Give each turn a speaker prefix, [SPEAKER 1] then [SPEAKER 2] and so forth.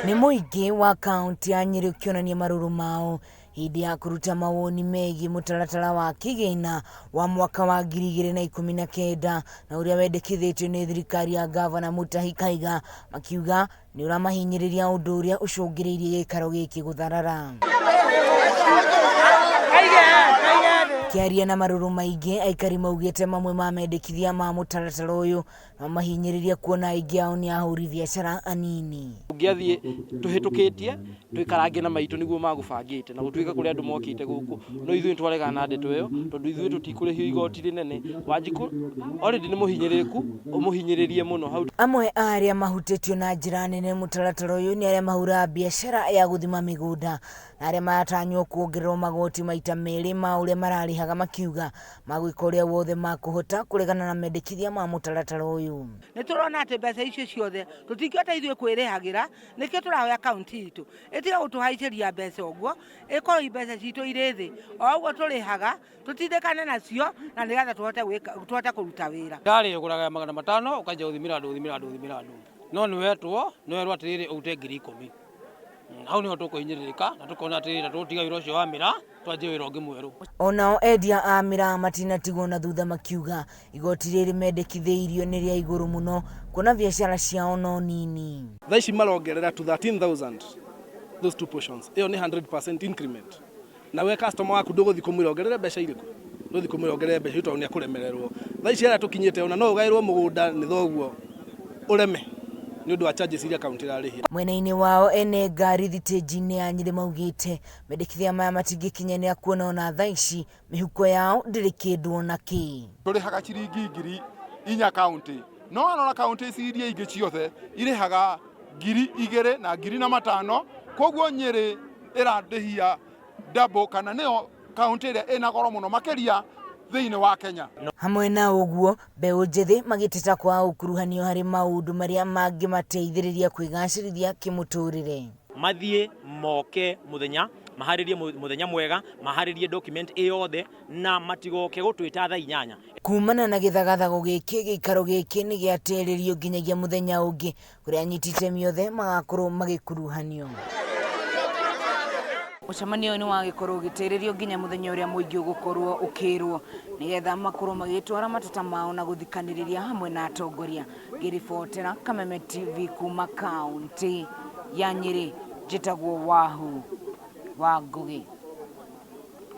[SPEAKER 1] Nĩ mũingĩ wa kaũntĩ ya Nyĩrĩ ũkĩonania marũrũ mao hĩndĩ ya kũruta mawoni megiĩ mũtaratara wa kĩgĩna wa mwaka wa 2019 na ũrĩa wendekithĩtio nĩ thirikari ya ngavana Mutahi Kahiga, makiuga nĩ ũramahinyĩrĩria ũndũ ũrĩa ũcũngĩrĩirie gĩikaro gĩkĩ gũtharara. Kĩaria na marũrũ maingĩ, aikari maugĩte mamwe ma mendekithia ma mũtaratara ũyũ no mahinyĩrĩria kuona aingĩ ao nĩ ahũri biacara anini.
[SPEAKER 2] Ũngĩathiĩ tũhĩtũkĩtie tũikarange na maitũ nĩguo magũbangĩte na gũtuĩka kũrĩ andũ mokĩte gũkũ, no ithuĩ nĩtwaregana na ndeto ĩyo tondũ ithuĩ tũtikũrĩhio igoti rĩnene. Wanjikũ already nĩ mũhinyĩrĩrĩku, ũmũhinyĩrĩrie mũno hau.
[SPEAKER 1] Amwe a arĩa mahutĩtio na njĩra nene nĩ mũtaratara ũyũ nĩ arĩa mahũraga biacara ya gũthima mĩgũnda na arĩa maratanywo kuongererwo magoti maita merĩ ma ũrĩa mararĩhaga makiuga magwĩka ũrĩa wothe makũhota kũregana na mendekithia ma mũtaratara ũyũ.
[SPEAKER 3] Nĩ tũrona atĩ mbeca icio ciothe tũtingĩhota ithuĩ kwĩrĩhagĩra, nĩkĩo tũrahoya kaũntĩ itũ ĩtige gũtũhaicĩria mbeca ũguo, ĩkorwo mbeca citũ irĩ thĩ o ũguo tũrĩhaga tũtindĩkane nacio na nĩgetha tũhote gwĩka tũhote kũruta wĩra.
[SPEAKER 2] Ndarĩ ũgũraga 500 ũkanjia gũthimĩra andũ gũthimĩra andũ gũthimĩra andũ no nĩ wetwo nĩ werwo atĩrĩrĩ ũrute 10,000. Hau nĩho tũkũhinyĩrĩrĩka na tũkona atĩrĩrĩ ta tũgũtiga wĩra ũcio wa mĩraa twanjie wĩra ũngĩ mwerũ.
[SPEAKER 1] Onao endia a mĩraa matinatigwo na thutha makiuga igoti rĩrĩ mendekithĩirio nĩ rĩa igũrũ mũno kuona biacara ciao no nini.
[SPEAKER 4] Thaa ici marongerera to 13,000 those two portions. Ĩyo nĩ 100% increment. Na we customer waku ndũgũthiĩ kũmwĩra ongerere mbeca irĩkũ? Ndũgũthiĩ kũmwĩra ongerere mbeca tondũ nĩ ekũremererwo. Thaa ici harĩa tũkinyĩte ona no ũgaĩrwo mũgũnda nĩ thoguo ũreme nĩ ũndũ wa charges iria kaunti ĩrarĩhia.
[SPEAKER 1] Mwena-inĩ wao ene ngari thitĩnji-inĩ ya Nyĩrĩ maugĩte mendekithia maya matingĩkinyanĩra kuona ona thaa ici mĩhuko yao ndĩrĩ kĩndũ ona kĩ.
[SPEAKER 5] Tũrĩhaga ciringi 4,000 kaunti, no warora kaunti ici iria ingĩ ciothe irĩhaga 2,000 na 1,500, koguo Nyĩrĩ ĩrandĩhia double kana nĩyo kaunti ĩrĩa ĩna goro mũno makĩria thĩinĩ wa Kenya.
[SPEAKER 1] Hamwe na ũguo, mbeũ njĩthĩ magĩteta kwaga gũkuruhanio harĩ maũndũ marĩa mangĩmateithĩrĩria kwĩgacĩrithia kĩmũtũrĩre.
[SPEAKER 6] Mathiĩ moke mũthenya, maharĩrie mũthenya mwega, maharĩrie document ĩ yothe na matigoke gũtwĩta thaa 8.
[SPEAKER 1] Kumana na gĩthagathago gĩkĩ, gĩikaro gĩkĩ nĩ gĩaterĩrio nginyagia mũthenya ũngĩ kũrĩa anyiti itemi othe magakorwo magĩkuruhanio. Mũcemanio ũyũ nĩ wagĩkorwo ũgĩtĩrĩrio nginya mũthenya ũrĩa mũingĩ ũgũkorwo ũkĩrwo nĩgetha makorwo magĩtwara mateta mao na gũthikanĩrĩria hamwe na atongoria. Ngĩribotera Kameme TV kuma kaũntĩ ya Nyĩrĩ, njĩtagwo Wahu wa Ngũgĩ.